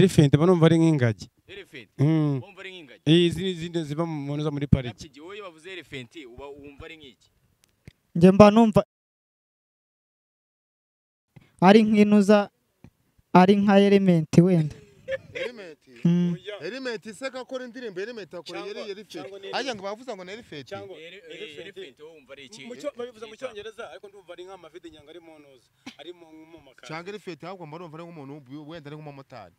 Elephant banumva ari nk'ingagi. Elephant. Wumva ari nk'ingagi. Izi zindi ziba mu nzu muri pariki. Iki wowe bavuze elephant uba wumva ari nk'iki? Nge mba numva ari nk'inuza ari nka element wenda. Element. Element se kakora indirimbo element akora yeri elephant. Ajya ngo bavuza ngo ni elephant. Cyangwa elephant wowe wumva ari iki? Babivuza mu cyongereza ariko ndumva ari nk'amavide nyanga ari mu ntuza. Ari mu makara. Cyangwa elephant ahubwo mba numva ari nk'umuntu wenda ari nk'umumotari.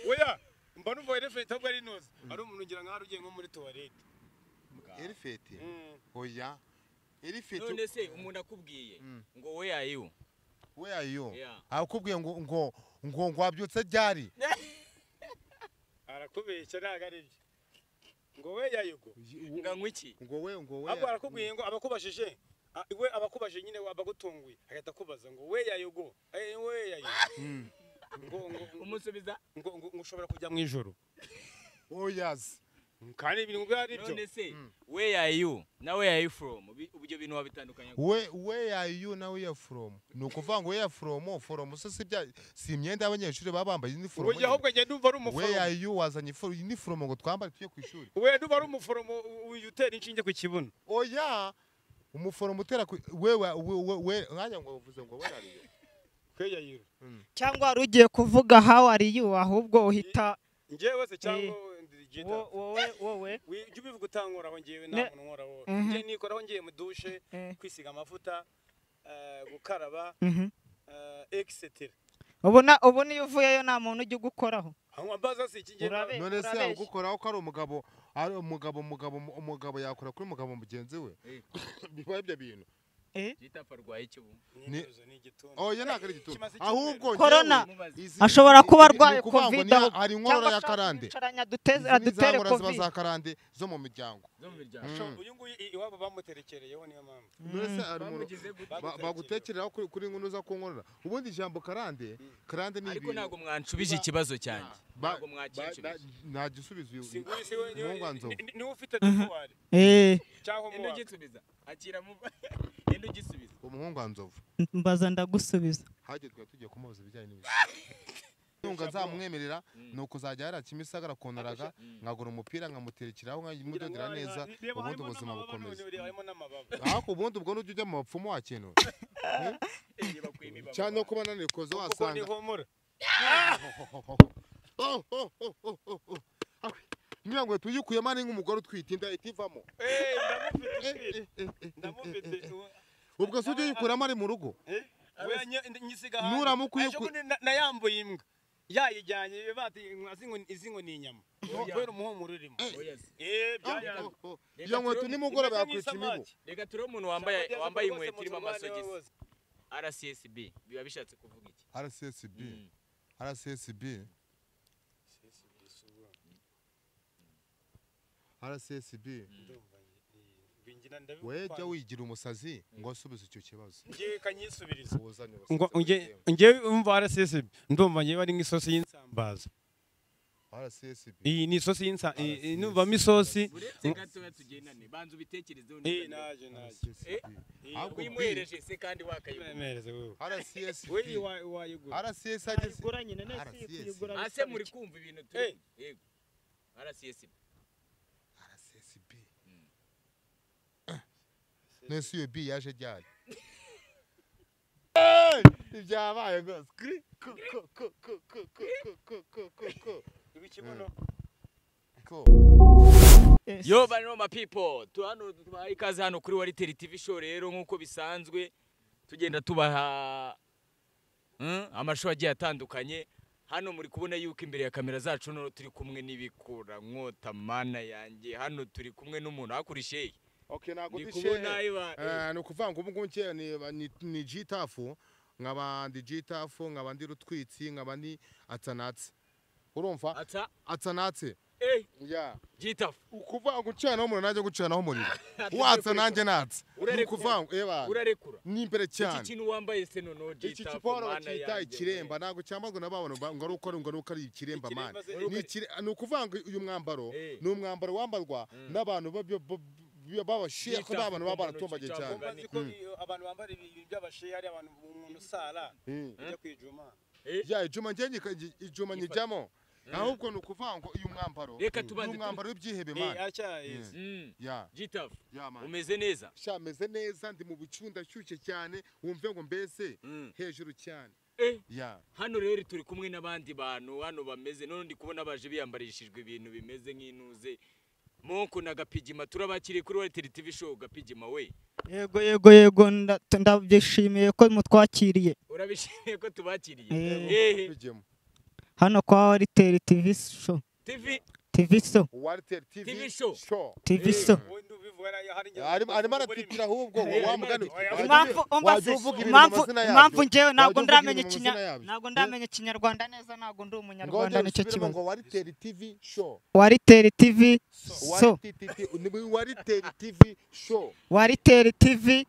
Oya mba numva elephant ahubwo ari ntuza. Ari umuntu ngira nkaho ugiye nko muri toilette. Elephant. Oya. Elephant. None se umuntu akubwiye ngo where are you? Where are you? Akubwiye ngo ngo ngo ngwabyutse ryari? Arakubeshya ntago ari byo. Ngo we yayugo. Nganywa iki? Ngo we ngo we. Ahubwo arakubwiye ngo abakubashije we abakubashije nyine abagutunguye agahita akubaza ngo we yayugo. We yayugo. Ngo ngo umusubiza ngo ngo ushobora kujya mu ijoro. Oyazi. Kandi ibintu ngo ari byo. None se where are you? Na where are you from? Ubyo bintu wabitandukanya. We where are you na where from? Ni ukuvuga ngo where from from se sibya si imyenda y'abanyeshuri babambaye uniform. Oya ahubwo nge ndumva ari umuforomo. Where are you wazanye uniform ngo twambare tujye ku ishuri. We ndumva ari umuforomo utera inshinge ku kibuno. Oya umuforomo utera wewe we nkanya ngo uvuze ngo where are you? Where are you? Cyangwa wari ugiye kuvuga how are you ahubwo uhita ngewe se cyangwa wowe wowe ujye ubivuga utankoraho ngewe nta muntu nkoraho ngewe nikoraho ngiye mu dushe kwisiga amavuta gukaraba etc. Ubona ubona iyo uvuyeyo nta muntu ujya ugukoraho. Mbaza si iki ngewe none se ugukoraho ko ari umugabo ari umugabo umugabo umugabo yakora kuri umugabo mugenzi we biba ibyo bintu. Gitapfa arwaye iki ubu? Ni oya ntabwo ari igituntu ahubwo corona ashobora kuba arwaye covid ari inkorora ya karande adutere covid za karande zo mu miryango. Uyu nguyu iwabo bamuterekereyeho niyo mpamvu. None se ari umuntu bagutekereraho kuri nkunu za kunkorora ubundi ijambo karande karande ni ariko ntabwo mwanshubije ikibazo cyanjye. Ntabwo mwakinshubije. Nta gisubizo uyu. Ni ufite devoir. Cyangwa mu ugisubiza akira mu ende ugisubiza. Umuhungu wa Nzovu. Mbaza ndagusubiza. Hagiye twa tugiye kumubaza ibijyanye n'ibyo. Nunga nzamwemerera nuko uzajya yara Kimisagara konaraga nkagura umupira nkamuterekeraho nkamudodera neza ubundi ubuzima bukomeza. Ariko ubundi ubwo nujya ujya mu bapfumu wakintu. Cyane no kuba nanikoze wasanga. Niyo tuyikuyemo ari nk'umugore utwite inda itivamo. Ndamufite. Ubwo se ujye uyikuramo ari mu rugo. Nayambuye imbwa yayijyanye bati izi ngo ni inyama kubera umuhumuro urimo. Iyo nkweto nimugoroba yakwica imibu. Reka turebe umuntu wambaye inkweto irimo amasogisi. RCSB biba bishatse kuvuga iki? RCSB RCSB RCSB we jya wigira umusazi ngo asubize icyo kibazo. Ngiye kanyisubiriza. Ngo ngiye umva RCSB ndumva ngiye bari nk'isosi y'insambaza. RCSB iyi ni isosi y'insambaza numva misosi. Uretse gatoya tugendane banza ubitekerezeho neza. Naje naje. Ahubwo uyimuhereje se kandi wakayigura. Wewe. RCSB wewe wayigura. RCS ageze. Kuyigura nyine nese kuyigura. Ase muri kumva ibintu turi. Yego. RCSB. RCSB. Nese iyo B yaje ryari? Ibyabaye rwose. Kri ko ko ko ko ko ko ko ko ko ko. Ibikibuno. Ko. Yo bano ma people, tu hano tubaha ikaze hano kuri Wariteri TV show rero nkuko bisanzwe tugenda tubaha amashow agiye atandukanye. Hano muri kubona yuko imbere ya kamera zacu no turi kumwe n'ibikura nkota mana yanjye. Hano turi kumwe n'umuntu hakurishe. Okay nago dishe. Ni ukuvuga ngo ubu ngubu ni G-Tafu nkaba ndi G-Tafu nkaba ndi Rutwitsi nkaba ndi Atsanatse. Urumva? Atsanatse. Yeah. G-Tafu. Ukuvuga ngo ucana umuriro nanjye gucana umuriro. Watsa nanjye natsa. Ukuvuga ngo eba. Urarekura. Ni imbere cyane. Iki kintu wambaye se nono G-Tafu. Iki kiporo bakita ikiremba ntago cyambarwa n'ababona ngo ari uko ngo ari uko ari ikiremba man. Ni ukuvuga ngo uyu mwambaro ni umwambaro wambarwa n'abantu babashiye ko n'abantu baba baratumbagiye cyane. Abantu bambara ibintu by'abashiye hari abantu umuntu usara ujya kwijuma. Ya ijuma ngenye ijuma nyijamo. Ahubwo ni ukuvuga ngo uyu mwambaro Reka tubanze uyu mwambaro w'ibyihebe man. Ya. Gitafu. Ya man. Umeze neza. Sha meze neza ndi mu bicu ndashyushye cyane wumve ngo mbese hejuru cyane. Ya. Hano rero turi kumwe n'abandi bantu hano bameze none ndi kubona baje biyambarishijwe ibintu bimeze nk'intuze. Monko na Gapigima turabakiriye kuri Wariteri TV show. Gapigima we. Yego yego yego ndabyishimiye ko mutwakiriye. Urabishimiye ko tubakiriye? Eh. Hano kwa Wariteri TV show. TV show. Wariteri TV show. TV show. Arimo aratitira ahubwo wa mugani. Impamvu njyewe ntabwo ndamenya Ikinyarwanda neza, ntabwo ndi umunyarwanda nicyo kibazo. Ngo Wariteri TV show. Wariteri TV show. Wariteri TV show. Wariteri TV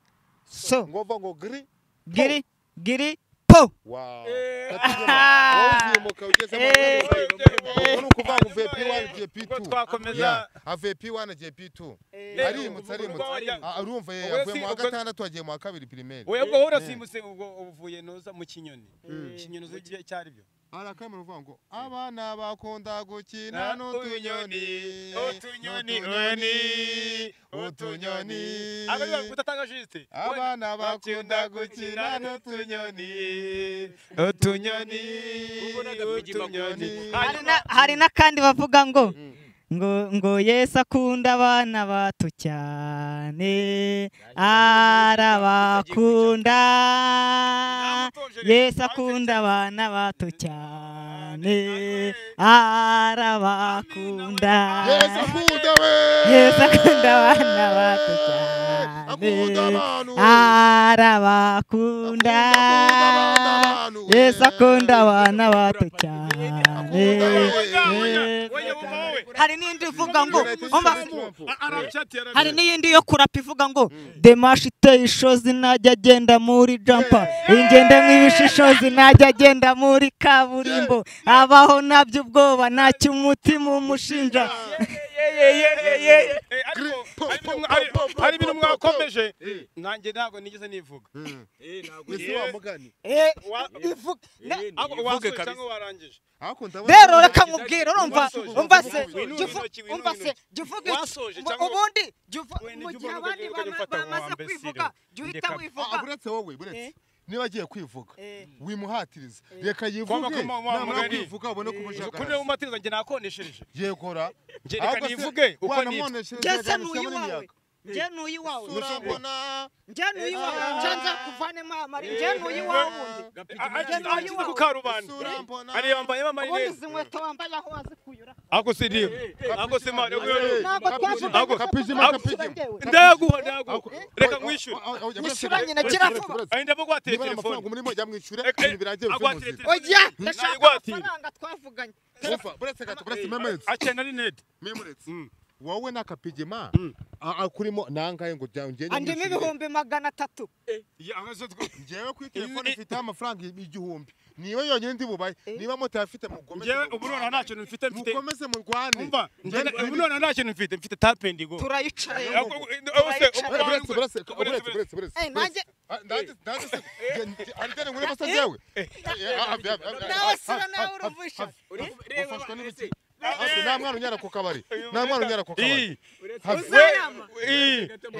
show. Ngova ngo gri giri giri po. Wow. Wowe ugeze mu kuva ngo VP1 JP2. Twakomeza VP1 JP2. Arimutse arumva yavuye mu wa gatandatu agiye mu wa kabiri primaire. Oya ubwo urasimutse ubwo uvuye noza mu kinyoni. Ikinyoni uzi cyari byo. Arakamera uvuga ngo abana bakunda gukina n'utunyoni. Utunyoni utunyoni. Abana kutatanga juste. Abana bakunda gukina n'utunyoni. Utunyoni. Utunyoni. Hari n'akandi bavuga ngo ngo Yesu akunda abana bato cyane arabakunda. Yesu akunda abana bato cyane arabakunda. Yesu akunda we. Yesu akunda abana bato cyane arabakunda. Yesu akunda abana bato cyane. Hari n'indi ivuga ngo hari n'iyindi yo kurapa ivuga ngo demashi iteye ishozi najya agenda muri jampa ingende nk'ibishishozi najya agenda muri kaburimbo abaho nabyo ubwoba ntacyo umutima umushinja. Hari ibintu mwakomeje nanjye ntabwo nigeze nivuga. Rero reka nkubwire urumva umva se jya uvuga ubundi mu gihe abandi bamaze kwivuga jya uhita wivuga. Buretse wowe buretse niba agiye kwivuga wimuhatiriza reka yivuge namara kwivuga ubone kumushaka. Kuri umuhatiriza njye nakoneshereje. Yegora njye reka nivuge uko nitwa. Njye se nuyiwawe njye nuyiwawe njye nuyiwawe ncanza kuvanemo amari njye nuyiwawe ubundi njye ku karubanda ari yambaye amari neza ubundi izi nkweto wambaye aho wazikuyura ako si ndiyo ako si mari ako kapijima ndaguha reka nkwishyure nyishyura nyine gira vuba ari ndabugwatira telefone umurimo jya mwishyure ibintu birangiye bive mu nzira. Oya ndashaka amafaranga twavuganye. Buretse gato buretse memuretse akena rinete memuretse wowe n'akapigima akurimo nangaye ngo ngende andimo 300,000. Njyewe kuri telefone mfite amafaranga 1000 niba yonyine ndi bubaye niba moto yafite mugomeze. Njyewe ubu none nta kintu mfite mukomeze murwane. Umva ubu none nta kintu mfite tapendigo turayicaye. Buretse nanjye andene ngure basa njyewe nawe sura nawe uruvusha ufashwa n'ibiki. Nta mwana unyara ku kabari. Nta mwana unyara ku kabari.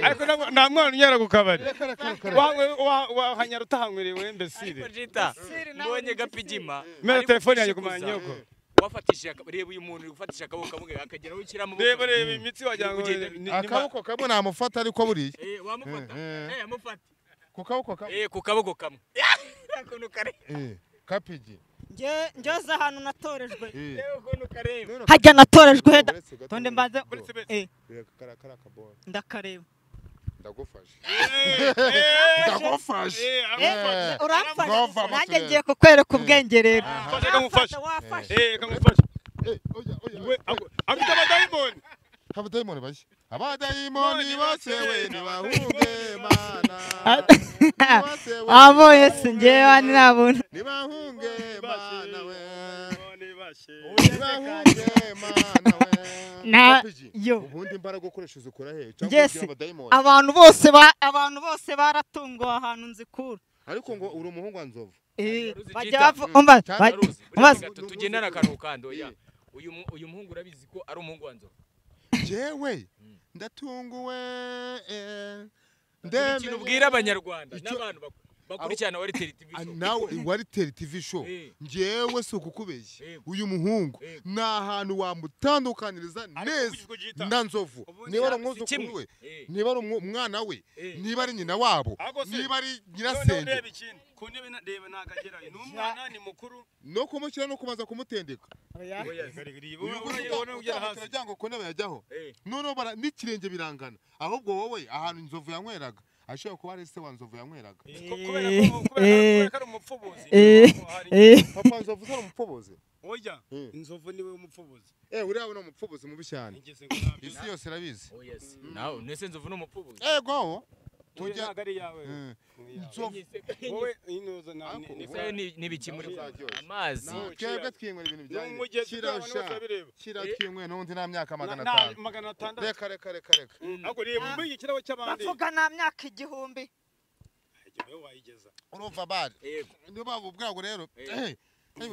Ariko nta mwana unyara ku kabari. Wahanyara utahanywerewe mbesire. Mbonye Gapigima. Mera telefone yanjye kumanyoko. Wafatishije reba uyu muntu ufatisha akaboko kamwe akagera ukira amaboko. Reba reba imitsi wagira ngo akaboko kamwe namufata ariko buriya. Wamufata. Amufata. Ku kaboko kamwe. Ku kaboko kamwe. Akuntu kare. Kapigi. Njye ahantu natorejwe. Hajya natorejwe heda. Tonde mbanze. Ndakareba. Ndagufashe. Ndagufashe. Uramfashe. Nanjye ngiye kukwereka ubwenge rero. Kamufashe. Wafashe. Kamufashe. Afite abadayimoni. Abadayimoni bashya. Abadayimoni bose we nibahunge mana. Abo Yesu njyewe nabona. Nibahunge mana we. Nibahunge mana we. Na yo. Ubundi imbaraga ukoresha uzikura he? Cyangwa abadayimoni. Abantu bose baratunguwe ahantu nzikura. Ariko ngo uri umuhungu wa Nzovu. Bajya umva tugendana akantu kandi oya. Uyu muhungu urabizi ko ari umuhungu wa Nzovu. Jewe ndatunguwe ikintu ubwira abanyarwanda n'abantu bakurikirana Wariteri TV show. Nawe Wariteri TV show ngewe si ukukubeshya, uyu muhungu ni ahantu wamutandukaniriza neza na Nzovu. Niba ari umwuzukuru we, niba ari umwana we, niba ari nyina wabo, niba ari nyirasenge, ku ntebe reba nagagerayo ni umwana ni mukuru no kumushyira no kubanza kumutendeka ngo ku ntebe yajyaho noneho n'ikirenge birangana. Ahubwo wowe ahantu Nzovu yanyweraga ashobora kuba ari se wa Nzovu yanyweraga kubera ko ari umupfubuzi. Papa Nzovu ari umupfubuzi? Oya, Nzovu niwe umupfubuzi. Uriya ni umupfubuzi mubi cyane, isi yose irabizi. Nawe nese Nzovu ni umupfubuzi? Ego tujya ari yawe Nzovu wowe inoza na nibiki muri amazi twebwe twinywera ibintu byanyu kirasha kiratwinywera n'undi nta myaka 500. Reka reka reka reka ahubwo reba muri ikirabo cy'abandi bavuga nta myaka 1000 wewe wayigeza urumva bari niyo babubwira ngo rero eh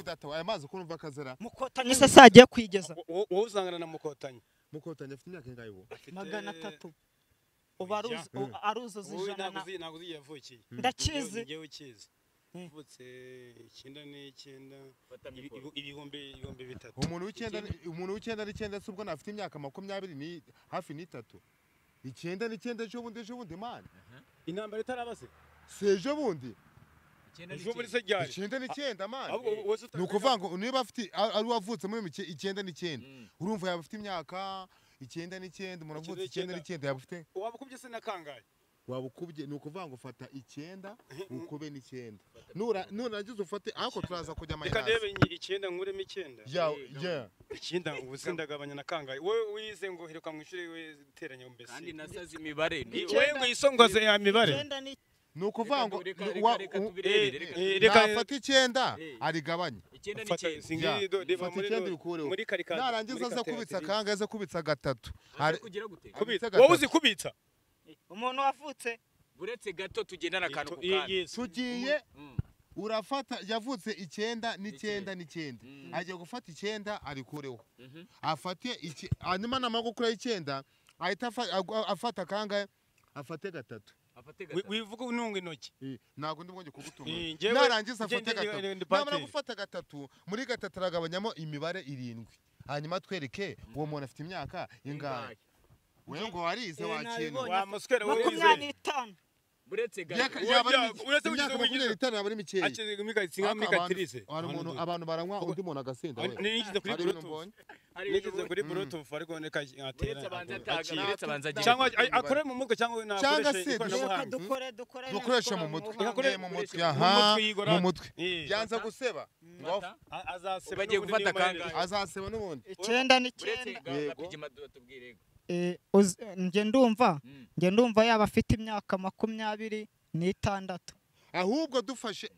data aya mazi ko urumva kazara Mukotanyi se sagiye kwigeza wowe uzangana na Mukotanyi. Mukotanyi afite imyaka ingahe ubu? 300. Uba aruzuza ijana na ntabwo uzi yavukiye. Ndakizi ngewe ukizi uvutse 99 ibihumbi 3. Umuntu w'icyenda n'icyenda se ubwo nafite imyaka 20 ni hafi n'itatu. 99 ejo bundi ejo bundi man intambara itarabase si ejo bundi ejo bundi se ryari 99 man. Ni ukuvuga ngo niba afite ari wavutse muri 99 urumva yaba afite imyaka 99. Umuntu avutse 99 yaba afite waba ukubye se na kangahe? Waba ukubye ni ukuvuga ngo fata 9 ukube n'9 nurangiza ufate ariko turaza kujya mayinasi. Reka ndebe 9 nkuremo 9 ya 9 ubu sindagabanya na kangahe? Wowe wize ngo heruka mu ishuri we teranya mbese kandi nasaze imibare wowe ngo isongoze ya mibare ni ukuvuga ngo reka afate 9 arigabanye 9 9 narangiza aza kubitsa kangahe? Aza kubitsa 3. Wowe uzi kubitsa umuntu wavutse buretse gato tugendana akantu ku kandi tugiye urafata yavutse 9 9 9 agiye gufata 9 arikureho afate hanyuma namara gukura 9 ahita afata kangahe? Afate 3. Wivuga ununga intoki ntabwo ndi bwongeye kugutunga. Narangiza afate 3 namara gufata 3 muri 3 aragabanyamo imibare 7 hanyuma twereke uwo muntu afite imyaka ingahe. Wewe ngo warize wakintu wa muswera wowe 25 buretse gato uretse imyaka 25 yaba ari mikeya akeze mika mikatrice abantu baranywa undi muntu agasinda we nigize kuri Bluetooth nigize kuri Bluetooth ariko neka atera uretse abanza cyangwa akore mu mutwe cyangwa nakoreshe ikoranabuhanga dukoreshe mu mutwe mu mutwe aha mu mutwe yanza guseba azaseba bagiye gufata kangahe? Azaseba n'ubundi 9 9. Nge ndumva yaba afite imyaka 26. Ahubwo dufashe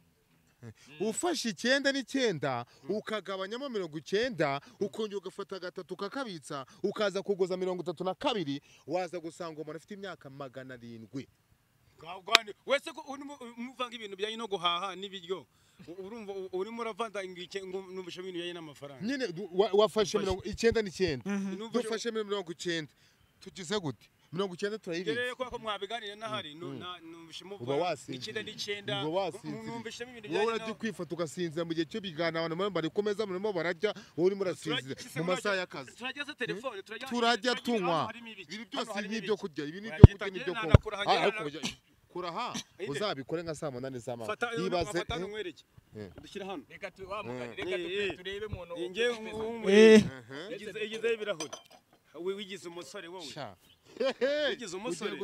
ufashe 9 9 ukagabanyamo 90 ukongera ugafata 3 ukakabitsa ukaza kugoza 32 waza gusanga umuntu afite imyaka 700. Wese ko umuvanga ibintu bijyanye no guhaha n'ibiryo urumva urimo uravanga ngo numvishe ibintu bijyanye n'amafaranga nyine wafashe 99 dufashe 90 tugize gute 90 turayibitse rero ko mwabiganire nahari numvishe muvuga 99 numvishe ibintu bijyanye wowe urajya kwifata ugasinzira mu gihe cyo bigana abantu bari kumeza murimo barajya wowe urimo urasinzira mu masaha y'akazi turajya se telefone turajya tunywa ibi byose ni ibyo kurya ibi ni ibyo kurya ni ibyo kunywa kuraha uzabikore nka saa 8 z'amanywa ibaze dushyira hano reka tuwamugane reka turebe umuntu nge igize ibirahuri wigize umusore wowe wigize umusore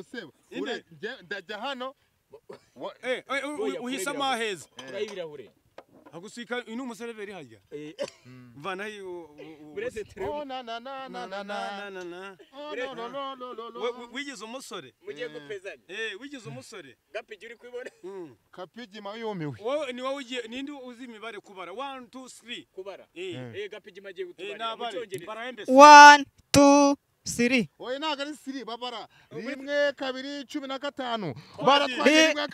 ndajya hano uhise amaheza kuraho ibirahure agusika uyu ni umuseriveri harya mvanaho buretse turebe na na na na na na na wigize umusore mugiye gupezanya wigize umusore Gapigi uri kubibona Kapigi mayumiwe wowe ni wowe ugiye ninde uzi imibare kubara 1 2 3 kubara Gapigi magiye gutubarira mu cyongereza 1 2 Siri. Oya ntago ari siri babara. 1 2 15. Baratwaye 1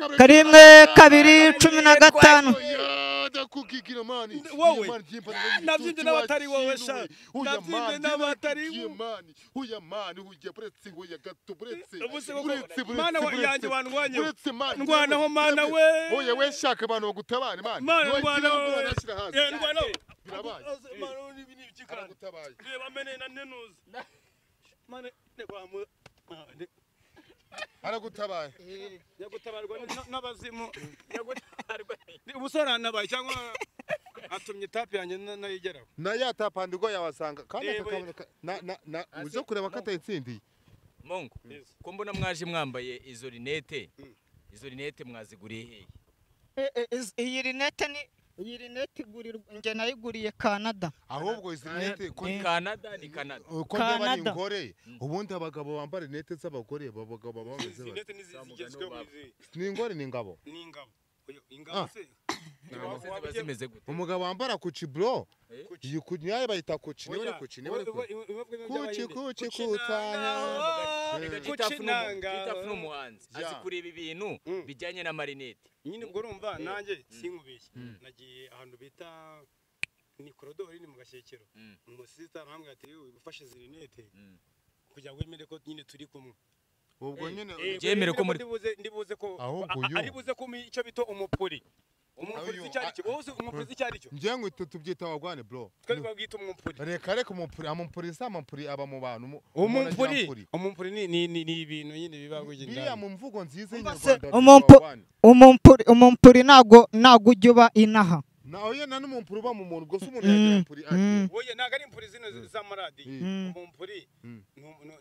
2 15. Ndakukikira mani. Wowe. Nabyinde n'abatari wowe sha. Nabyinde n'abatari mani. Huya mani huya buretse huya gato buretse. Mana yanjye wandwanye. Ndwanaho mana we. Oya we shaka abantu bagutabare mani. Mana ndwanaho. Ndwanaho. Birabaye. Mana ni ibikikara. Aragutabaye. Reba mene na nenuza. Mana ne aragutabaye. Yagutabarwa n'abazimu. Yagutabarwa. Ubusore nabaye cyangwa atumye tapi yanjye nayigeraho. Na ya tapandigo yabasanga kandi akakaboneka na uzo kureba katayitsindiye. Mongo. Ko mbona mwaje mwambaye izo rinete. Izo rinete mwaziguriye hehe? Iyi rinete ni iyi rinete igurirwa nge nayiguriye Canada. Ahubwo izi rinete ko Canada ni Canada. Uko ndeba ari ingore ubundi abagabo bambara rinete z'abagore babagabo bameze bate. Rinete nizigezweho izi. Ni ingore ni ingabo. Ni ingabo. Ingabo se. Zimeze gute? Umugabo wambara kuchi bro. Iyi kunyaye bayita kuchi niba kuchi niba kuchi kuchi kutanya. Gitafu n'umuhanzi azi kureba ibintu bijyanye na marinete. Nyine ubwo urumva nanjye sinkubeshye nagiye ahantu bita ni korodori ni mu gashyekero. Umusista arambwira ati ufashe izi rinete kugira ngo wemere ko nyine turi kumwe. Ubwo nyine byemere ko muri ndibuze ko ari buze ko icyo bito umupuri. Umupuri cyari cyo bose umupuri cyari cyo. Ngiye ngo tubyita wagwane bro. Twe twabwita umupuri. Reka reka umupuri amupuri sa amupuri aba mu bantu. Umupuri umupuri ni ni ibintu nyine biba kugenda. Biriya mu mvugo nziza y'Inyarwanda. Umupuri umupuri nago nago ujya uba inaha. Na oya na n'umumpuri uba mu muntu gusa umuntu yagira impuri ati. Oya naga ari impuri zino z'amaradi. Umumpuri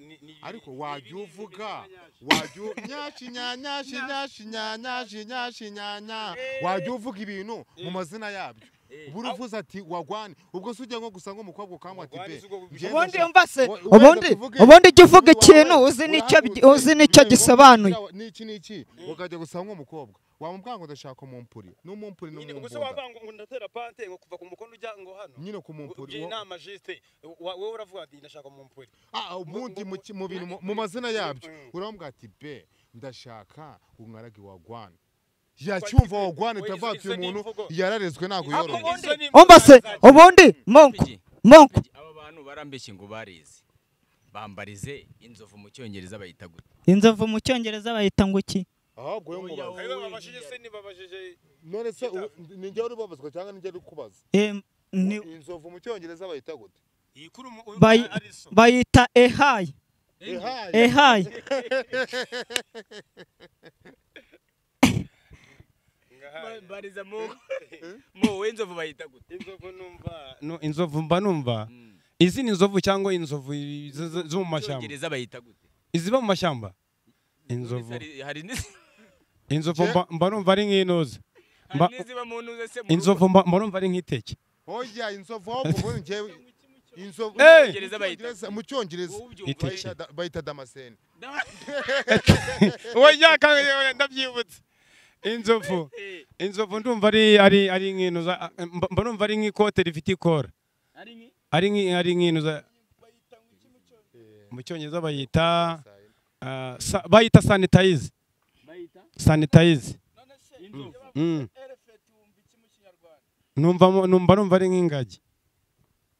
ni ariko wajya uvuga wajya nyashi nyashi nyashi nyashi nyashi nyanya wajya uvuga ibintu mu mazina yabyo. Ubura uvuze ati wagwane ubwo se ujya nko gusa nk'umukobwa ukangwa ati be. Ubundi umva se ubundi ujya uvuga ikintu uzi nicyo gisobanuye. Niki niki ukajya gusa nk'umukobwa wamubwira ngo ndashaka umumpuri n'umumpuri n'umumpuri. Ubwo se wavanga ngo ndatera pante ngo kuva ku mukono ujya ngo hano. Nyine ku mumpuri. Inama juste wowe uravuga ati ndashaka umumpuri. Ah ubundi mu bintu mu mazina yabyo uramubwira ati be ndashaka umwaragi wagwane. Yacyumva wagwane tavati umuntu yararezwe nago yoroye. Umva se ubundi monko monko aba bantu barambeshye ngo barize. Bambarize inzovu mu cyongereza bayita gute? Inzovu mu cyongereza bayita ngo iki? Ahubwo yo ngo baze. Babashije se ni babashije. None se ni njye uri babazwa cyangwa ni njye uri kubaza? Ni inzovu mu cyongereza bayita gute? Bayita ehayi. Ehayi. Bariza mu mu inzovu bayita gute? Inzovu numva no inzovu mba numva. Izi ni inzovu cyangwa inzovu zo mu mashyamba? Cyongereza bayita gute? Iziba mu mashyamba? Inzovu. Hari inzovu mba numva ari nk'inoze. Inzovu mba numva ari nk'iteke. Oya inzovu ahubwo ngewe inzovu mu cyongereza bayita damascene. Oya kandi ndabyibutse. Inzovu inzovu ndumva ari ari ari nk'inoza mba numva ari nk'ikote rifite ikora. Ari ari nk'inoza mu cyongereza bayita bayita sanitize. Sanitize. Numva numva ari nk'ingagi.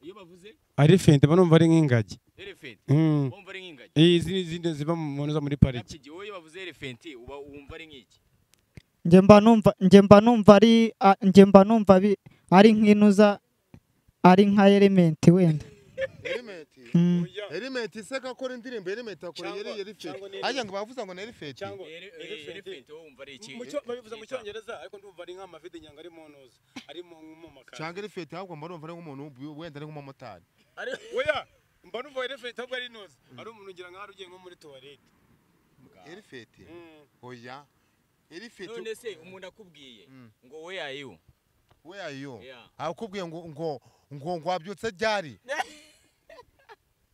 Iyo bavuze elephant mba numva ari nk'ingagi. Elephant. Wumva ari nk'ingagi. Izi izindi ziba mu nzo muri pariki. Iyo bavuze elephant uba wumva ari nk'iki? Nge mba numva ari nge mba numva ari nk'inuza ari nka element wenda. Element. Element iseka akora indirimbo element akora yeri elephant. Ajya ngo bavuza ngo ni elephant. Elephant wumva ari iki? Babivuza mu cyongereza ariko ndumva ari nk'amavide nyanga ari mu ntuza ari mu makara. Cyangwa elephant ahubwo mba numva ari nk'umuntu wenda ari nk'umumotari. Oya mba numva elephant ahubwo ari ntuza ari umuntu ngira nkaho ugiye nko muri toilette. Elephant. Oya. Elephant. None se umuntu akubwiye ngo where are you? Where are you? Akubwiye ngo ngo ngo ngo wabyutse ryari?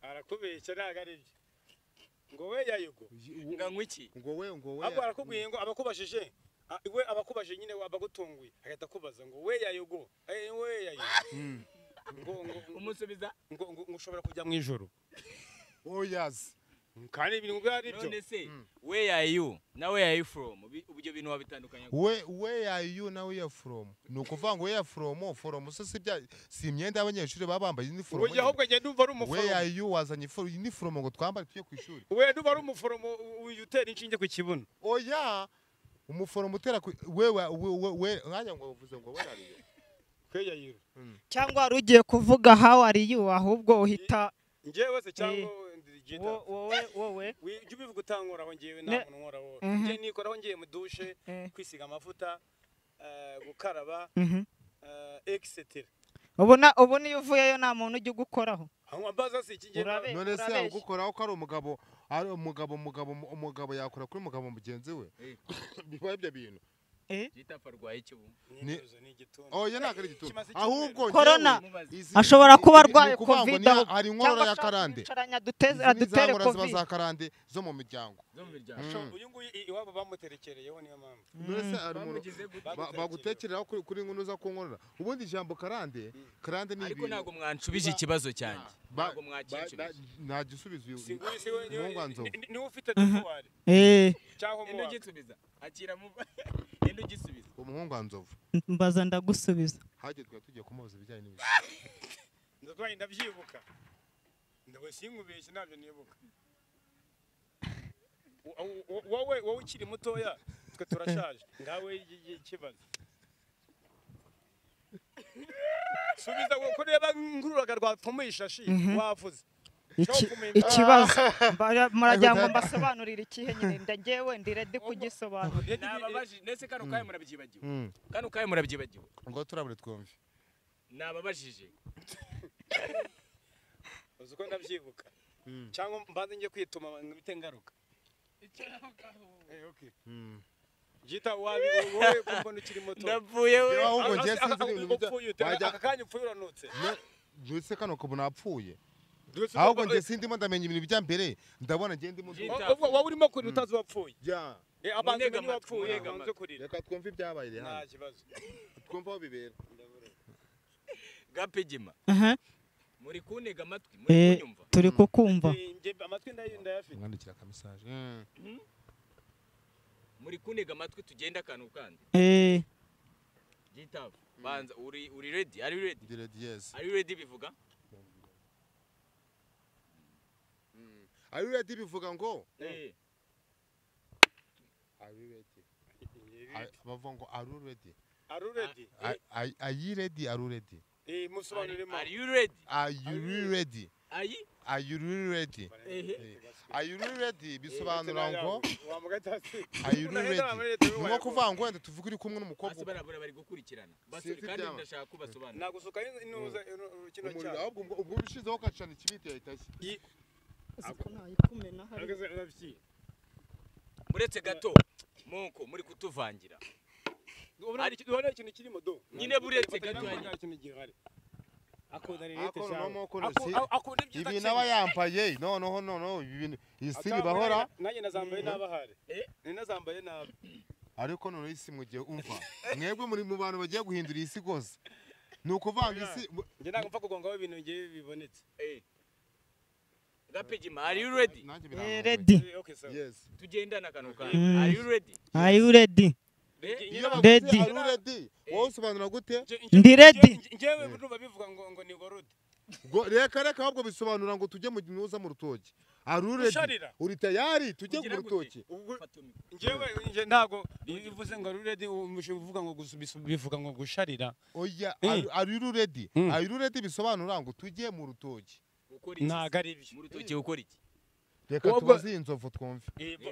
Arakubeshya ntago ari byo. Ngo we yayugo. Nganywa iki? Ngo we ngo we. Abo arakubwiye ngo abakubashije we abakubashije nyine abagutunguye agahita kubaza ngo we yayugo. We yayugo. Ngo ngo umusubiza ngo ngo ushobora kujya mu ijoro. Oyazi. Kandi ibintu ubwo ari byo. None se where are you na where are you from? Ibyo bintu wabitandukanya. Where are you na where from? Ni ukuvuga ngo where from se si imyenda y'abanyeshuri baba bambaye uniform. Oya ahubwo njye ndumva ari umuforomo. Where are you wazanye uniform ngo twambare tujye ku ishuri. We ndumva ari umuforomo utera inshinge ku kibuno. Oya umuforomo utera wewe we nkanya ngo uvuze ngo where are you? Where are you? Cyangwa wari ugiye kuvuga how are you ahubwo uhita njyewe se cyangwa wowe ujye ubivuga utankoraho ngewe nta muntu nkoraho njye nikoraho ngiye mu dushe kwisiga amavuta gukaraba etc. Ubona iyo uvuyeyo nta muntu ujya ugukoraho. None se ugukoraho ko ari umugabo ari umugabo yakora kuri mugabo mugenzi we biba ibyo bintu. Oya ntabwo ari igituntu ahubwo corona ashobora kuba arwaye covid hari inkorora ya karande adutere covid za karande zo mu miryango. Uyu nguyu iwabo bamuterekereyeho niyo mpamvu. None se ari umuntu bagutekereraho kuri nkunu za kunkorora ubundi ijambo karande karande ni ariko ntabwo mwanshubije ikibazo cyanjye ntabwo mwakinshubije nta gisubizo uyu niwe ufite devoir cyangwa mu ugisubiza akira mu indi ugisubiza umuhungu wa Nzovu mbaza ndagusubiza. Hagiye twari tugiye kumubaza ibijyanye n'ibyo ndatwaye ndabyibuka ndawe sinkubeshye ntabyo nibuka. Wowe ukiri mutoya twe turashaje ngawe ikibazo subiza ko reba ngururaga rwapfumuye ishashi wavuze ikibazo muragira ngo mbasobanurire ikihe nyine ndagewe ndi ready kugisobanura. Nababajije ndetse kano kaye murabyibagiwe kano kaye murabyibagiwe ngo turabure twumve. Nababajije uzi ko ndabyibuka cyangwa mbanze ngiye kwituma ngibite ngaruka. Okay. Jita wabi wowe kumbona ukiri muto ndapfuye we ahubwo ngiye sinzi ibintu aka kanya upfuye uranutse. Ndetse kano kubona apfuye ahubwo ngiye sindimo ndamenya ibintu bijya mbere ndabona ngiye ndimo wowe urimo kurira utazi wapfuye. Abantu menye wapfuye nganze kurira. Reka twumve ibyabaye hano nta kibazo twumve aho bibera. Gapigima muri kuntega amatwi muri kunyumva turi kukumva amatwi ndayafite mwandikira ka message muri kuntega amatwi tugenda akantu kandi Gitavu banza uri ready are you ready? Ndi ready yes. Are you ready bivuga Are you ready bivuga ngo Are you ready? Bavuga ngo are you ready? Are you ready? Are you ready? Are you ready? Musobanurire. Are you ready? Are you ready? Are you ready? Are you ready? Bisobanura ngo Are you ready? Nko kuvuga ngo wenda tuvuge uri kumwe n'umukobwa. Barabura bari gukurikirana. Basore kandi ndashaka kubasobanurira. Nagusuka inuza kino cyaro. Ahubwo ubwo ubishizeho kacana ikibiti yahitashye. Muretse gato monko muri kutuvangira. Ubona ikintu kirimo do. Nyine buretse gato ikintu gihari. Ibi naba yambaye no ibi isi bahora nanjye nazambaye nabahari ni nazambaye nabi ariko none isi mugiye umva mwebwe muri mu bantu bagiye guhindura isi gose ni ukuvanga isi nge ntabwo mfa kugongaho ibintu ngiye bibonetse. Gapigima are you ready? Ready. Yes. Tugendana akantu kandi. Are you ready? Are you ready? Ready. Are you ready? Wowe usobanura gute? Ndi ready. Njyewe ndumva bivuga ngo ni gorode. Reka reka ahubwo bisobanura ngo tujye mu nuza mu rutoki. Are you ready? Uri tayari tujye mu rutoki. Njyewe nje ntago bivuze ngo are you ready uvuga ngo bivuga ngo gusharira. Oya are you ready? Are you ready bisobanura ngo tujye mu rutoki. Ntago ari byo. Mu rutoki ukora iki? Reka tubaze inzovu twumve.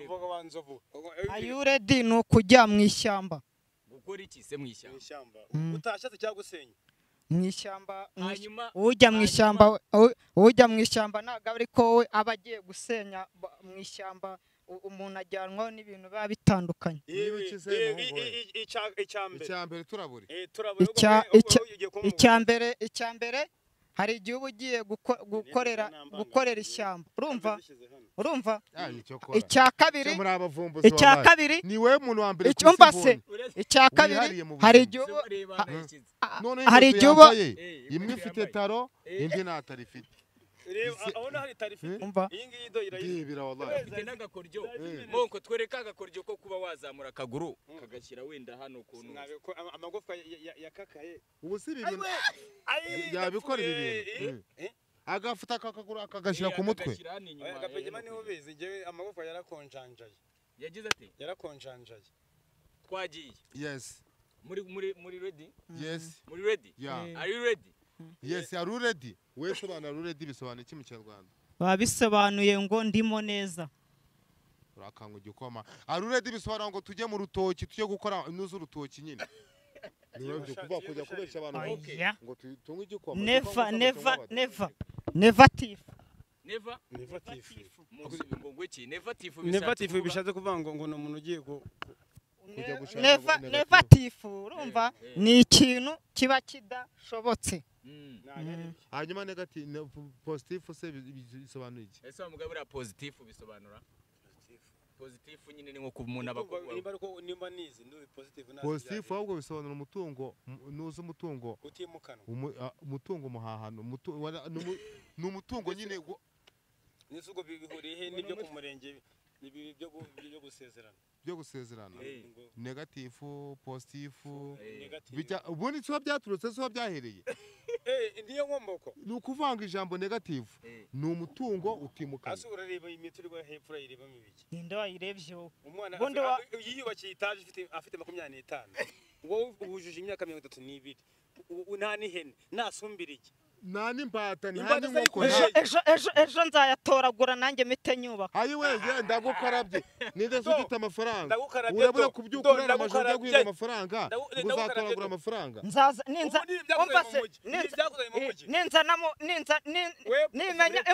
Vuga wa nzovu. Are you ready ni ukujya mu ishyamba. Gukora iki se mu ishyamba? Utashatse cyangwa gusenya? Mu ishyamba ujya mu ishyamba ujya mu ishyamba ntago ariko we aba agiye gusenya mu ishyamba umuntu ajyanwaho n'ibintu biba bitandukanye. Icyambere turaburi. Icyambere hari igihe uba ugiye gukorera ishyamba urumva urumva icya kabiri ni we muntu wa mbere icyumba se icya kabiri hari igihe hari igihe imwe ifite taro indi ntatari ifite. Reba abona hari tarifi. Umva. Iyi ngiyi do irayi. Ndibira wallahi. Ufite n'agakoryo. Monko twereka agakoryo ko kuba wazamura akaguru kagashyira wenda hano kuntu. Ko amagufwa yakakaye. Ubu si ibi bintu. Yabikora ibi bintu. Agafata akaguru akagashyira ku mutwe. Agapegema niho ubizi ngewe amagufwa yarakonjanjaye. Yagize ati yarakonjanjaye. Twagiye. Yes. Muri ready? Yes. Muri ready? Yeah. Are you ready? Yes, are you ready? We sobanura are ready bisobanuye iki mu Kinyarwanda? Babisobanuye ngo ndimo neza. Urakanga igikoma. Are you ready bisobanura ngo tujye mu rutoki, tujye gukora inuzu urutoki nyine. Niyo byo kuba kujya kubesha abantu ngo tunywe igikoma. Never never never. Negative. Never? Negative. Ngo iki? Negative Negative bishatse kuvuga ngo ni umuntu ugiye ko Negative urumva ni ikintu kiba kidashobotse. Hanyuma negative positive se bisobanura iki? Ese wa mugabo ura positive bisobanura? Positive nyine ni nko kumuntu abakobwa. Nimba ariko nimba nizi ndu positive nazi. Positive ahubwo bisobanura umutungo nuza umutungo utimukanwa. Umutungo muhahano ni umutungo nyine nisugo bihuriye he nibyo ku murenge nibi byo gusezerana. Byo gusezerana. Negative, positive. Bijya ubundi cyo byaturutse cyo byahereye. Ndiyo nkomboko. Ni ukuvanga ijambo negative. Ni umutungo utimukanwa. Ase urareba imiturirwa hepfo urayirebamo ibiki? Ninde wayirebye wowe? Umwana yiyubakiye itaje afite 25. Wowe wujuje imyaka 32. Nta n'ihene, nasumbira iki? Nta n'imbata, nta n'inkoko. Ejo nzayatoragura nanjye mite nyubaka. Ayi we ndagukarabye. Ninde se ufite amafaranga? Urabura kubyuka urara amajoro ujya guhinga amafaranga, uzatoragura amafaranga. Nzaza ninza umva se ninza namo ninza nimenya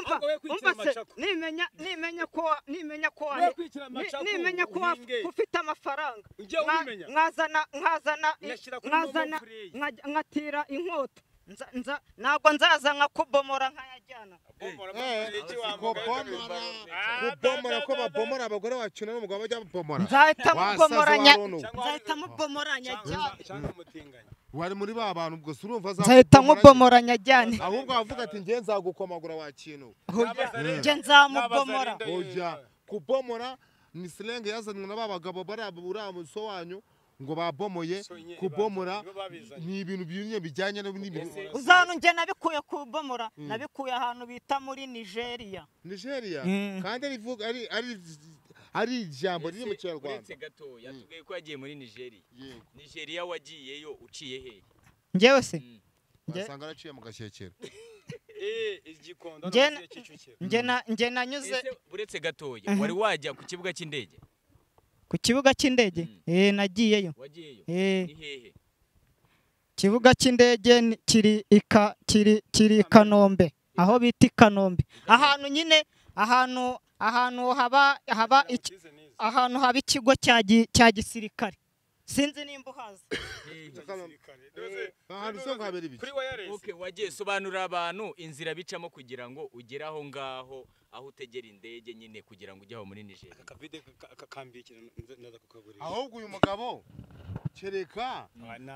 umva se nimenya nimenya ko nimenya ko nimenya ko ufite amafaranga. Nkazana nkazana nkazana nkatira inkota. Nza ntabwo nzaza nkakubomora nkayajyana. Kubomora ko babomora abagore bacu n'umugabo bajya babomora. Nzahita mubomoranya cyangwa umutinganya. Wari muri ba bantu ubwo urumva za nzahita nkubomoranya ajyane. Ahubwo avuga ati nge nzagukomagura wa kintu. Nge nzamubomora. Oya kubomora ni slang yazanywe na ba bagabo bari uriya so wanyu. Ngo babomoye kubomora ni ibintu byinye bijyanye n'ibintu uzanu nge nabikuye kubomora nabikuye ahantu bita muri Nigeria. Nigeria kandi rivuga ari ijambo riri mu Kinyarwanda. Uretse gato yatubwiye ko yagiye muri Nigeria. Nigeria wagiyeyo uciye he? Ngewe se basanga araciye mu gashyekero. Igikondo no Kicukiro. Nge nanyuze. Uretse gatoya wari wajya ku kibuga cy'indege? Ku kibuga cy'indege nagiyeyo. Wagiyeyo? Ni hehe? Kibuga cy'indege kiri kiri Kanombe, aho bita Kanombe. Ahantu nyine ahantu haba ahantu haba ikigo cya gisirikare. Sinzi nimba uhazi. Ahantu so habera ibiki? Okay, wagiye sobanura abantu inzira bicamo kugira ngo ugere aho ngaho aho utegera indege nyine kugira ngo ujye aho muri Nigeria. Akavide kakambikira ndaza kukagurira. Ahubwo uyu mugabo kereka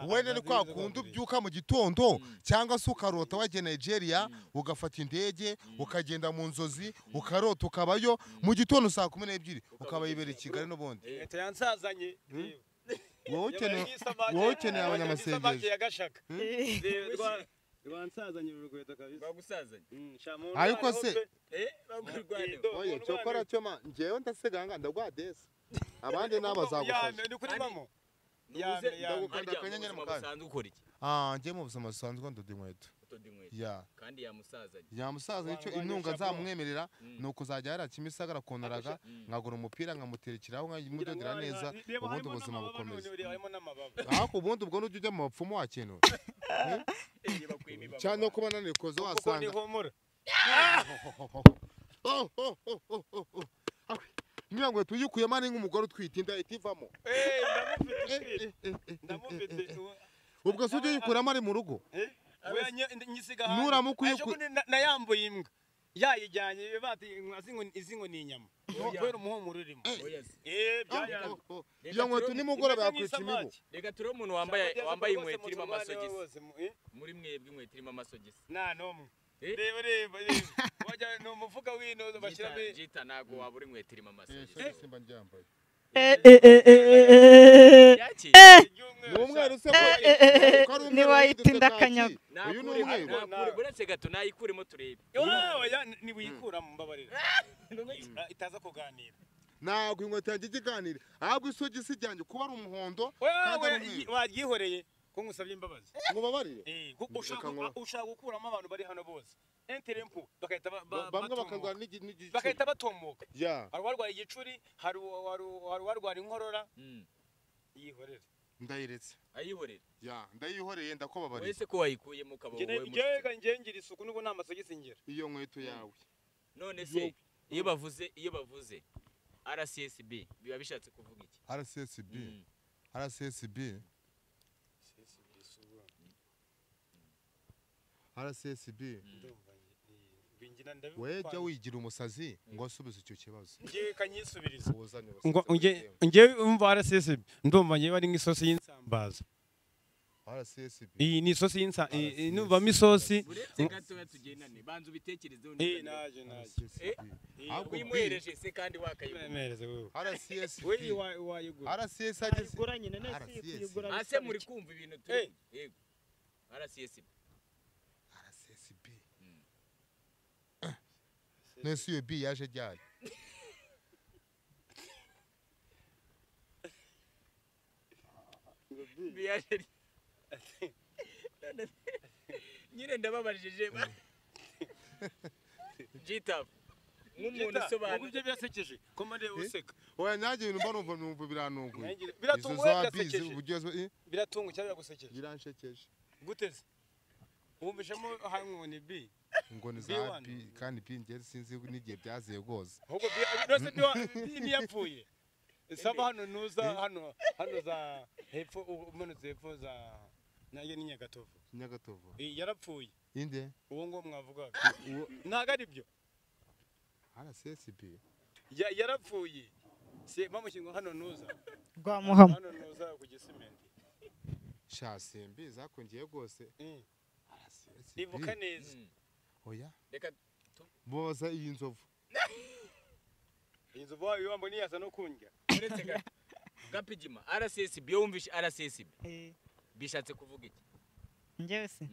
wenda ni kwa kundi ubyuka mu gitondo cyangwa se ukarota wajya Nigeria ugafata indege ukagenda mu nzozi ukarota ukabayo mu gitondo saa 12 ukaba yibera i Kigali n'ubundi. Leta yansazanye. Wowe ukeneye abanyamasengesho. Rwansazanye urugweto kabisa. Bagusazanye. Ariko se oye cyokora cyo ma ngewe ndasiganga ndagwa desi. Abandi nabazagufasha. Ni kuri mamo. Ndagukanda akanyenyeri mu kanya. Usanzwe ukora iki? Ngewe mu buzima busanzwe ndoda inkweto. Ya. Kandi yamusazanye. Yamusazanye icyo intunga nzamwemerera ni ukuzajya hariya Kimisagara konaraga nkagura umupira nkamuterekeraho nkamudodera neza ubundi ubuzima bukomeza. Ariko ubundi ubwo nujya ujya mu bapfumu wa kintu. Cyane no kuba nanikoze wasanga. Niyo ngo tuyikuyemo ari nk'umugore utwite inda itivamo. Ndamufite. Ubwo se ujye uyikuramo ari mu rugo? Nayambuye imbwa yayijyanye bati izi ngo ni inyama kubera umuhumuro urimo. Iyo nkweto nimugoroba yakwica imibu. Reka turebe umuntu wambaye inkweto irimo amasogisi. Muri mwebwe inkweto irimo amasogisi. Nta n'umwe. Reba reba reba. Umufuka w'ino bashyiramo Jita ntago wabura inkweto irimo amasogisi. Simba njyambaye. Ni umweru se ko ari Ni wayitinda kanyago. Uyu ni umweru. Uretse gato nayikuremo turebe. Oya ni wiyikuramo mbabarira. Itaza kuganira. Ntabwo inkweto yanjye ikiganira. Ahubwo isogisi ryanjye kuba ari umuhondo kandi ari umweru. Waryihoreye ko ngusabye imbabazi. Ngo babarire. Ushaka gukuramo abantu bari hano bose. Enterempu bagahita bamwe bakarwara n'igicuri. Bagahita batomoka. Hari uwarwaye igicuri, hari uwarwara inkorora. Yihorere. Ndayiretse. Ayihorere. Ya, ndayihoreye ndakobabariye. Wese ko wayikuyemo ukaba wowe. Njye nge ngira isuku nubwo nta masogisi ngira. Iyo nkweto yawe. None se iyo bavuze RCSB biba bishatse kuvuga iki? RCSB. RCSB. RCSB. We jya wigira umusazi ngo asubize icyo kibazo. Ngiye kanyisubiriza. Ngo ngiye umva RCSB ndumva ngiye bari nk'isosi y'insambaza. RCSB. Iyi ni isosi y'insambaza. Numva misosi. Uretse gato tugendane banza ubitekerezeho. Naje. Wimuhereje se kandi wakayigura. Wewe. RCSB. Wewe wayigura. RCS ageze. Ayigura nyine nese kuyigura. Ase muri kumva ibintu turi. Yego. RCSB. RCSB. Nese iyo B yaje ryari? B yaje. Nyine ndababarije. Jita nk'umuntu usobanura ibyo birasekeje ko mande useka. Oya nanjye ibintu mba numva numva birantunguye. Biratunguye birasekeje. Biratunguye cyangwa biragusekeje? Biranshekeje. Guteze. Wumvishemo hamwe ni B. Ngo ni za B kandi B ngiye sinzi n'igihe byaziye rwose. Ahubwo B nose B ntiyapfuye. Saba hano nuza hano za hepfo umanutse hepfo za naye ni Nyagatovu. Nyagatovu. Yarapfuye. Inde? Uwo ngo mwavugaga. Ntago ari byo. RCSB. Yarapfuye. Se bamushyingo hano nuza. Rwa Muhama. Hano nuza ku gisimenti. Sha simbi zakongeye rwose. Ibuka neza. Oya. Reka boza iyi nzovu. Iyi nzovu wayo wambo niyasa no kundya. Uretse gapigima RCSB yo wumvishe RCSB. Bishatse kuvuga iki? Njyewe se.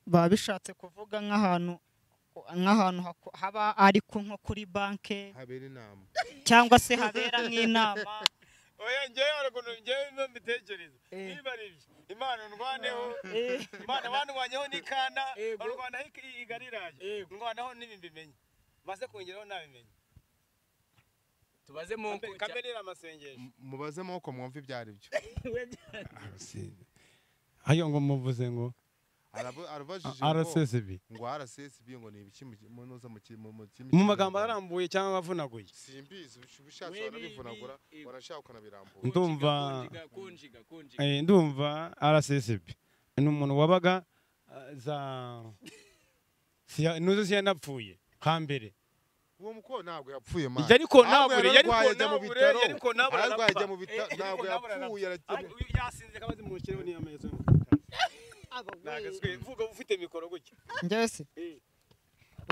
Babishatse kuvuga nk'ahantu haba ari nko kuri banke habera inama cyangwa se habera nk'inama. Oya njyewe arakuntu njyewe mbitekereza niba ari ibyo Imana ndwaneho Imana bandwanyeho n'ikana barwanaho igariraje ndwanaho n'ibi mbimenye maze kongeraho nabimenye. Tubaze mu kamerera amasengesho mubaze moko mwumva ibyo ari byo. Ayo ngo muvuze ngo arabajije RCSB ngo RCSB ngo ni ibiki munoza mu magambo arambuye cyangwa avunaguye. Simbizi ubushatse warabivunagura warashaka ukanabirambura. Ndumva ndumva RCSB ni umuntu wabaga za nuzo siyanapfuye hambere. Uwo muko ntabwo yapfuye man. Yariko nabure yariko nabure ararwaye mu bitaro ntabwo yapfuye yasinze kabaze mu kirego niyo mezo. Nagaswe vuga ufite mikoro gutya. Njyewe se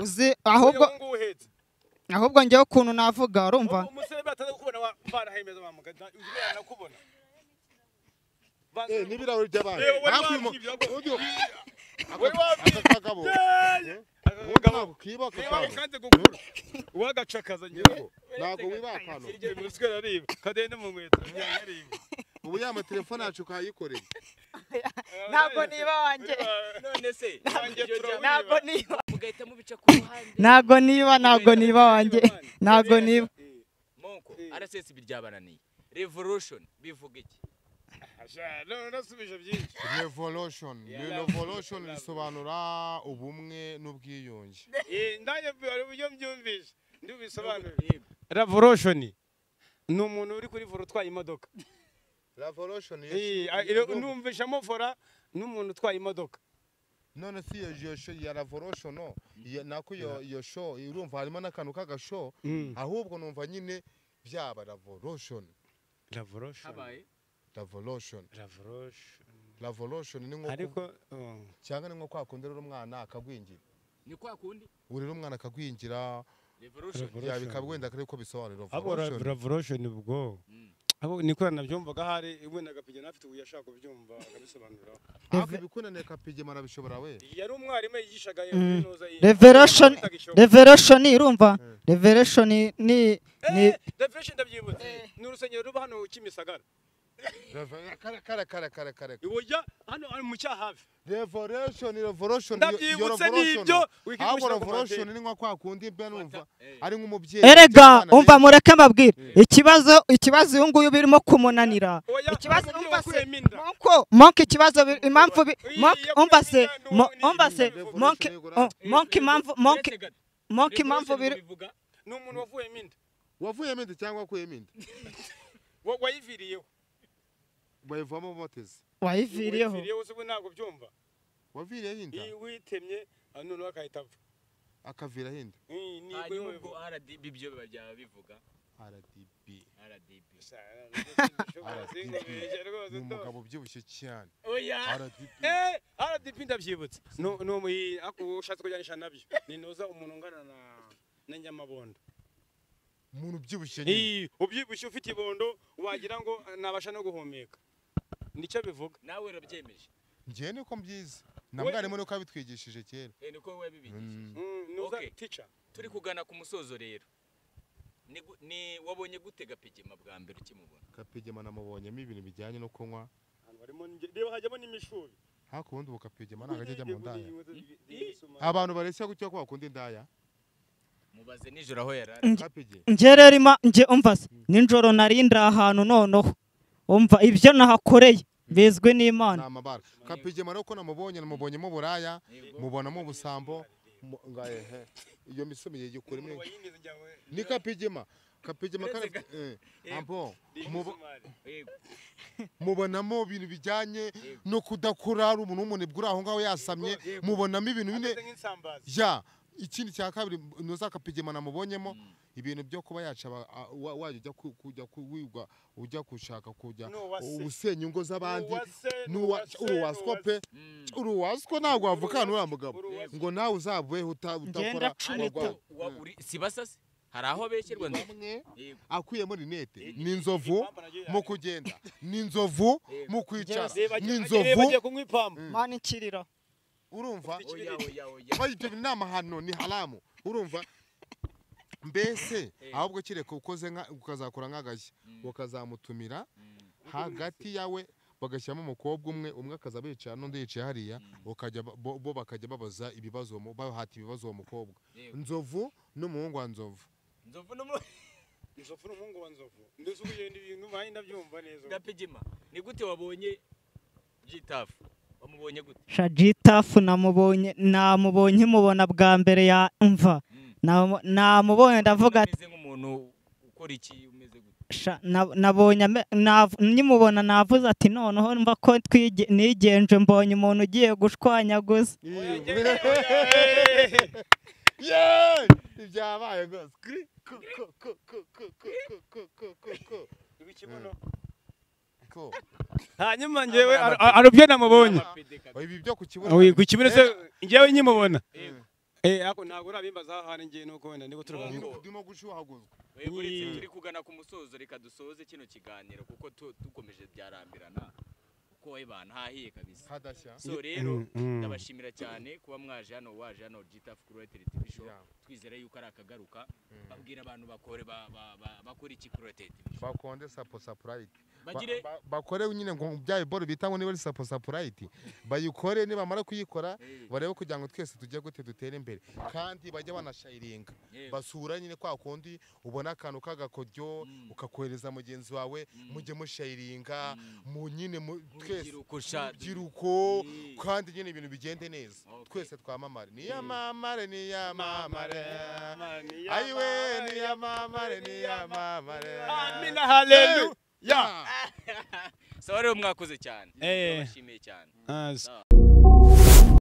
uzi ahubwo njyewe ukuntu navuga urumva umusore bataza kukubona bana hemeza bamuga nakubona. N'ibirahuri by'abandi. Akagabo. Ntabwo kanze gukura. Uwagacakaza ngewe. Ntabwo wibakano. Umusore ariba kadende mu nkweto yariba. Ubu ya matelefone yacu kayikoreye. Ntabwo niba wanjye. None se ntabwo niba mugahita mubica ku ruhande. Ntabwo niba wanjye. Ntabwo niba. Monko RCSB ryabananiye. Revolution bivuga iki? Nasubije byinshi. Revolution. Revolution bisobanura ubumwe n'ubwiyunge. Ndanye uburyo mbyumvise. Ndibisobanura. Revolution ni umuntu uri kuri vora utwaye imodoka. Revolution numvishamo vora n'umuntu utwaye imodoka. None si iyo show ya revolution no nako iyo show urumva harimo n'akantu k'agashow ahubwo numva nyine byaba revolution. Revolution. Habaye Revolution. Revolution. Revolution ni nko ariko cyangwa ni nko kwakunda rero umwana akagwingira. Ni kwa kundi urera umwana akagwingira revolution ya bikabwenda kare ko bisobanura abo revolution ubwo abo niko nabyumvaga hari wenda Gapigema afite ubu yashaka kubyumva akabisobanura. Hafi bikunaniye Kapigema arabishobora we. Yari umwarimu yigishaga kaminuza. Revolution irumva revolution ni revolution ndabyibutse ni urusengero ruba hano Kimisagara. Kare kare kare kare. Iwoya hano ari mu cyahafi. Revolution revolution ndabyibutse nibyo. Ahubwo revolution ni nko kwa kundi mbe numva ari nk'umubyeyi. Erega umva mureke mbabwire ikibazo uyu nguyu birimo kumunanira. Ikibazo umva se monk ikibazo impamvu monk umva se umva se monk monk impamvu monk impamvu bivuga ni umuntu wavuyemo inda. Wavuyemo inda cyangwa wakuyemo inda? Wayiviriyeho. Bayivamo bateze. Wayiviriyeho. Wayiviriyeho se ntabwo byumva. Waviriyeho inda. Witemye none akahita ava. Akavira hinda. Ni ubwo RDB byo byaba bivuga. RDB. RDB. Ni umugabo ubyibushye cyane. Oya. RDB. RDB ndabyibutse. No no ushatse kujyanisha nabyo. Ni noza umuntu ungana na Nyamabondo. Umuntu ubyibushye nyine. Ubyibushye ufite ibondo wagira ngo nabasha no guhumeka. Nicyo bivuga. Nawe urabyemeje. Ngiye niko mbyize. Na mwarimu niko abitwigishije kera. Niko we bibigishije. Nuza teacher. Turi kugana ku musozo rero. Ni wabonye gute Gapigema bwa mbere ukimubona? Gapigema namubonyemo ibintu bijyanye no kunywa. Harimo reba hajyamo n'imishubi. Hakundi ubu Gapigema ntabwo ajya mu ndaya. Abantu bareshya gutyo ko bakunda indaya. Mubaze nijoro aho yarari. Nge rero nge umva se nijoro narinda ahantu noneho umva ibyo nahakoreye bizwi n'Imana. Namabara. Kapigema rero ko namubonye namubonyemo buraya, mubonamo ubusambo ngahehe. Iyo misumi yigikora imwe. Ni Kapigema. Kapigema kandi ambo mubonamo ibintu bijyanye no kudakora ari umuntu w'umunebwe uri aho ngaho yasamye, mubonamo ibintu bine ya ikindi cya kabiri nuza Kapigema namubonyemo ibintu byo kuba yaca wajya kujya kuwigwa ujya kushaka kujya usenya ingo z'abandi uruwaswa pe uruwaswa ntabwo wavuka n'uriya mugabo ngo nawe uzavuye utakora si basase hari aho beshyirwa bamwe akuyemo rinete ni inzovu mu kugenda ni inzovu mu kwicara ni inzovu mani kirira urumva ibyo ni amahano ni haramu urumva mbese ahubwo kireka ukoze ukazakora nk'agashya ukazamutumira hagati yawe bagashyiramo umukobwa umwe umwe akaza bicara n'undi yicaye hariya ukajya bo bakajya babaza ibibazo bahata ibibazo uwo mukobwa Nzovu n'umuhungu wa Nzovu. Nzovu n'umuhungu wa Nzovu ndetse ugenda ibintu bahinda ndabyumva neza. Gapigema ni gute wabonye Gitafu? Wamubonye gute? Gitafu namubonye mubona bwa mbere ya mva. Namubonye ndavuga ati umeze nk'umuntu ukora iki umeze gute? Nabonye nimubona navuze ati noneho mva ko nigenje mbonye umuntu ugiye gushwanyaguza. Yeee! Ibyabaye rwose. Ku ku ku ku ku ku ku ku ku ku. Ko. Hanyuma ngewe arubyo namubonye. Ibi byo ku kibuno. Ku kibuno se ngewe nkimubona. Ako ntabwo urabimbaza aho hari ngiye nuko wenda ndiko turabona. Ndimo gushuhaguzwa. Turi kugana ku musozo reka dusoze kino kiganiro kuko dukomeje byarambirana. Kuko wayibana hahiye kabisa. Hadashya. So rero ndabashimira cyane kuba mwaje hano waje hano Gitafu kuri Airtel TV show. Twizera yuko ari akagaruka. Babwira abantu bakore bakora iki kuri Airtel TV show. Bakonde sapo sapurayiti. Bagire bakore nyine ngo bya biboro bita ngo niba ari sapo sapurayiti bayikore nibamara kuyikora barebe kugira ngo twese tujye gute dutere imbere kandi bajye banashayiringa basura nyine kwa kundi ubona akantu k'agakodyo ukakohereza mugenzi wawe mujye mushayiringa mu nyine twese urubyiruko kandi nyine ibintu bigende neza twese twamamare niyamamare niyamamare ayiwe niyamamare niyamamare amina haleluya. Sawa rero mwakoze cyane. Ndabashimiye cyane.